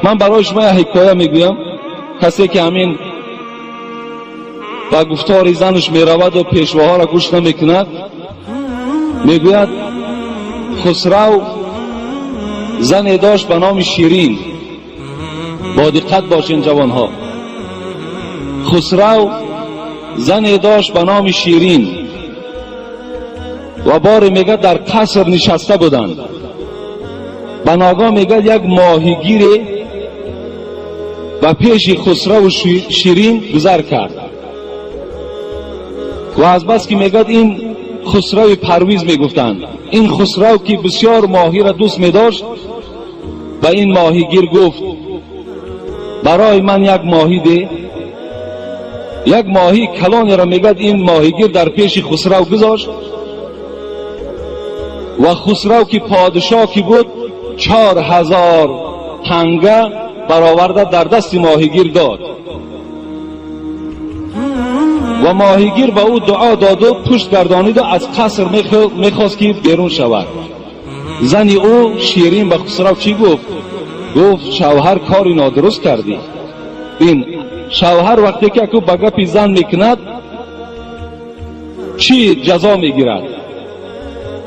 Ман барои шумо як ҳикоя мегӯям. Касе ки ҳамин ба гуфтори занаш мераваду пешвоҳоро гӯш намекунад, мегӯяд Хусрав зане дошт ба номи Ширин. Бо диққат бошен ҷавонҳо. Хусрав зане дошт ба номи Ширин ва боре мегӯяд дар қаср нишаста буданд. Ба ногоҳ мегӯяд як моҳигире ба пеши Хусраву Ширин гузар кард ва аз бас ки мегӯяд ин Хусрави Парвиз мегуфтанд, ин Хусрав ки бисёр моҳиро дӯст медошт, ба ин моҳигир гуфт барои ман як моҳӣ де. Як моҳии калонеро мегӯяд ин моҳигир дар пеши Хусрав гузошт ва Хусрав ки подшоҳ ки буд 4000 танга бароварда дар дасти моҳигир дод ва моҳигир ба ӯ дуо доду пушт гардониду аз қаср мехост ки берун шавад. Зани ӯ Ширин ба Хусрав чӣ гуфт? Гуфт шавҳар кори нодуруст кардӣ. Бин, шавҳар вақте ки аку ба гапи зан мекунад чӣ ҷазо мегирад?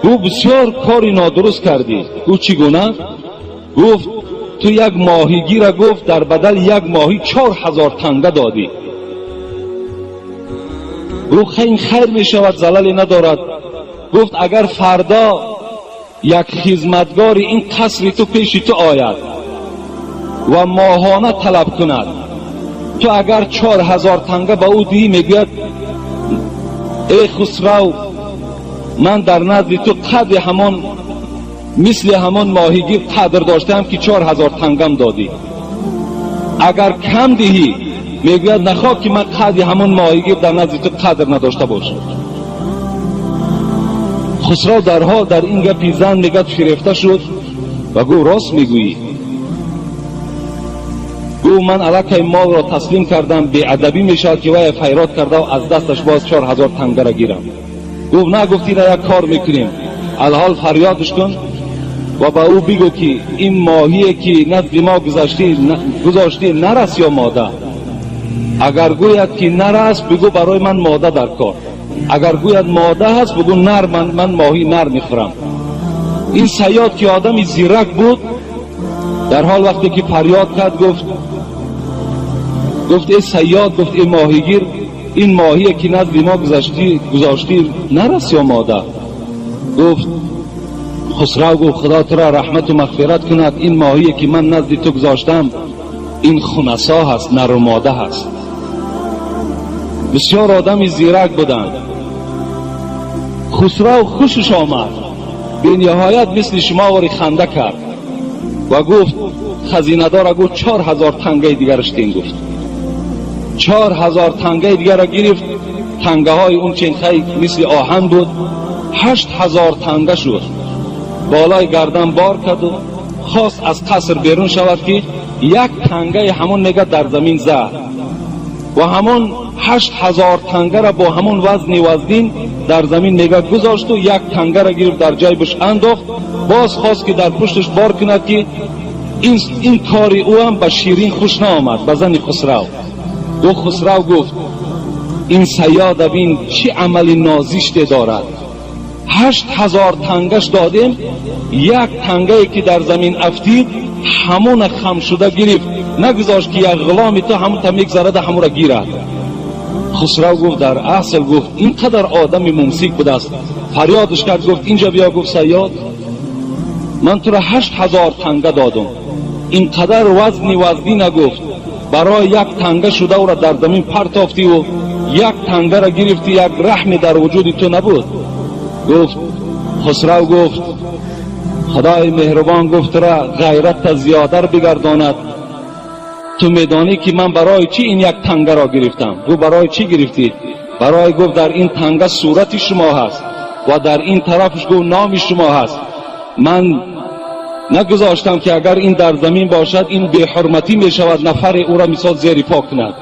Гуфт бисёр кори нодуруст кардӣ. Гуфт чӣ гуна? Гуфт ту як моҳигира гуфт дар бадали як моҳӣ 4000 танга додӣ. Гуфт ин хайр мешавад, залале надорад. Гуфт агар фардо як хизматгори ин қасри ту пеши ту ояд ва моҳона талаб кунад, ту агар 4000 танга ба ӯ диҳӣ, мегӯяд эй Хусрав, ман дар назди ту қадри ҳамон мисли ҳамон моҳигир қадр доштаам ки 4000 тангам додӣ. Агар кам диҳӣ, мегӯяд нахоҳ ки ман қадри ҳамон моҳигир дар назди ту қадр надошта бошам. Хусрав дарҳол дар ин гапи зан мегӯяд фирефта шуд ва гуфт рост мегӯӣ. Гуфт ман аллакай молро таслим кардам, беадабӣ мешавад ки вай файрод карда аз дасташ боз 4000 тангара гирам. Гуфт на, гуфт ина як кор мекунем, алҳол фарёдш кун ва ба ӯ бигӯ ки ин моҳие ки назди мо гузоштӣ нар аст ё мода. Агар гӯяд ки нар аст, бигӯ барои ман мода дар кор. Агар гӯяд мода ҳаст, бигӯ нар, ман моҳии нар мехӯрам. Ин саёд ки одами зирак буд, дар ҳол вақте ки фарёд кард гуфт эй саёд, гуфт эй моҳигир, ин моҳие ки назди мо гузоштӣ нар аст ё мода? Гуфт Хусрав, гуфт худо туро раҳмату мағфират кунад, ин моҳие ки ман назди ту гузоштам ин хунасо ҳаст, нару мода ҳаст. Бисёр одами зирак буданд. Хусрав хушаш омад, бениҳоят мисли шумо вори ханда кард ва гуфт хазинадора гуфт 4000 тангаи дигараш тин. Гуфт 4000 тангаи дигарро гирифт. Тангаҳои он ченхай мисли оҳан буд, 8000 танга шуд. Болои гардан бор карду хост аз қаср берун шавад ки як тангаи ҳамон мегӯяд дар замин зад ва ҳамон 8000 тангара бо ҳамон вазни вазнин дар замин мегӯяд гузошту як тангара гирифт дар ҷайбаш андохт. Боз хост ки дар пушташ бор кунад ки ин кори ӯ ҳам ба Ширин хуш наомад, ба зани Хусрав. Гуфт Хусрав, гуфт ин саёда бин чӣ амали нозиште дорад. 8000 тангаш додем, як тангае ки дар замин афтид ҳамона хам шуда гирифт, нагузошт ки як ғуломи ту ҳамон та мегзарада ҳамонро гирад. Хусрав гуфт дар асл, гуфт ин қадар одами мумсик будааст. Фарёдш кард, гуфт инҷа биё. Гуфт саёд, ман туро 8000 танга додум, ин қадар вазни вазнина гуфт барои як танга шуда ӯро дар замин партофтиву як тангара гирифти, як раҳме дар вуҷуди ту набуд. Гуфт Хусрав, гуфт худои меҳрубон, гуфт тура ғайратта зиёдар бигардонад. Ту медонӣ ки ман барои чӣ ин як тангаро гирифтам? Гуфт барои чӣ гирифтӣ? Барои гуфт дар ин танга сурати шумо ҳаст ва дар ин тарафаш гуфт номи шумо ҳаст. Ман нагузоштам ки агар ин дар замин бошад ин беҳурматӣ мешавад, нафаре ӯро мисол зери по кунад.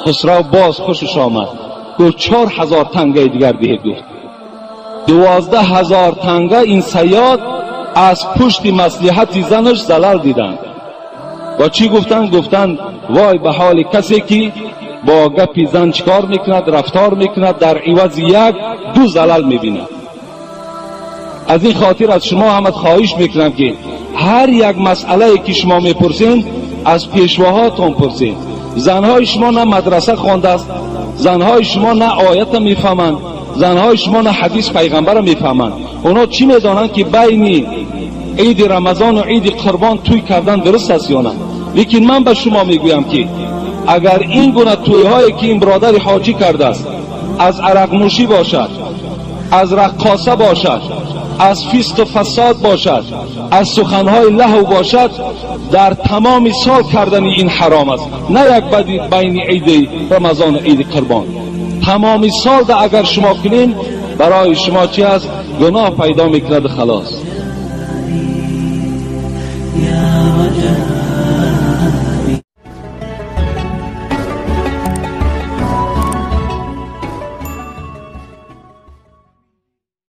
Хусрав боз хушаш омад, гуфт 4000 тангаи дигар диҳед. Гуфт 12000 танга ин саёд аз пушти маслиҳати занаш залал диданд. و چی گفتن؟ گفتن وای به حال کسی که با گپی زن چکار میکند، رفتار میکند، در عوض یک دو زلل میبیند. از این خاطر از شما هم خواهش میکنم که هر یک مسئله که شما میپرسین از پیشواهاتون پرسین. زنهای شما نه مدرسه خوانده است، زنهای شما نه آیت میفهمند، زنهای شما نه حدیث پیغمبر میفهمند. اونا چی میدانند که بین عید رمضان و عید قربان توی کردن درست است یا نه؟ لیکن من به شما میگویم که اگر این گونه تویهایی که این برادر حاجی کرده است از عرق نوشی باشد، از رقاصه باشد، از فسق و فساد باشد، از سخنهای لهو باشد، در تمام سال کردن این حرام است. نه یک بدی بین عید رمضان و عید قربان، تمام سال ده اگر شما کنین برای شما چی است؟ گناه پیدا میکند. خلاص. یا رجب.